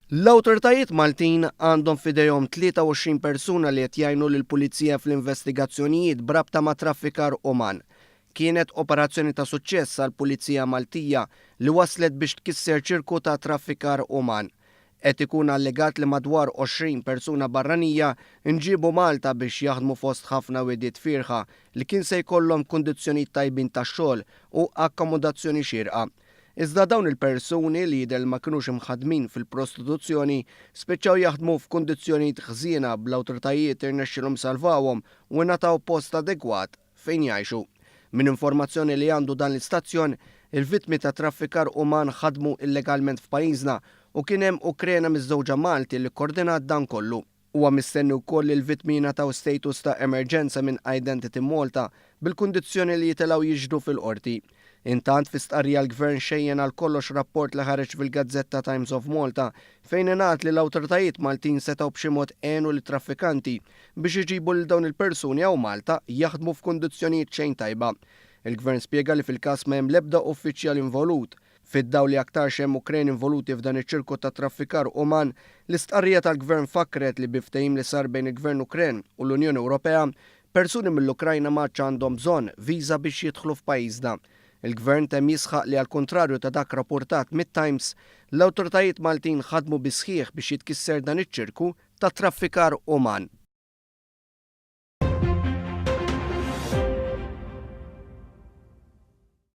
L-awtoritajiet Maltin għandhom f'idejhom 23 persuna li qed jgħinu lill-Pulizija fl-investigazzjonijiet b'rabta ma' traffikar uman. Kienet operazzjoni ta' suċċess għall-Pulizija Maltija li wasslet biex tkisser ċirku ta' traffikar uman. Qed ikun allegat li madwar 20 persuna barranija nġiebu Malta biex jaħdmu fost ħafna wegħdiet fierħa li kien se jkollhom kundizzjonijiet tajbin tax-xogħol u akkomodazzjoni xierqa. Iżda dawn il-persuni, li jidher li ma kinux imħaddmin fil-prostituzzjoni, spiċċaw jaħdmu f'kundizzjonijiet ħżiena bl-awtoritajiet irnexxielhom salvawhom u ingħataw post adegwat fejn jgħixu. Minn informazzjoni li għandu dan l-istazzjon, il-vittmi ta' traffikar uman ħadmu illegalment f'pajjiżna u kien hemm Ukrena miżżewġa Malti li kkordinat dan kollu. Huwa mistenni wkoll li l-vittmi jingħataw status ta' emerġenza minn Identity Malta bil-kundizzjoni li jitilgħu jixhdu fil-Qorti. Intant, fi stqarrija l-Gvern xejjen għal kollox rapport li ħareġ fil-gazzetta Times of Malta fejn ingħad li l-awtoritajiet Maltin setgħu b'xi mod għenu lit-traffikanti biex iġibu lil dawn il-persuni hawn Malta jaħdmu f'kundizzjonijiet xejn tajba. Il-Gvern spjega li fil-każ ma hemm l-ebda uffiċjal involut. Fid-dawl li aktarx hemm Ukreni involuti f'dan iċ-ċirku ta' traffikar uman, l-istqarrija tal-Gvern fakkret li bi ftehim li sar bejn il-Gvern Ukren u l-Unjoni Ewropea, persuni mill-Ukrajna m'għadx għandhom bżonn viża biex jidħlu f'pajjiżna. Il-Gvern temm jisħaq li għall-kuntrarju ta' dak rapportat mit-Times, l-awtoritajiet Maltin ħadmu bis-sħiħ biex jitkisser dan iċ-ċirku ta' traffikar uman.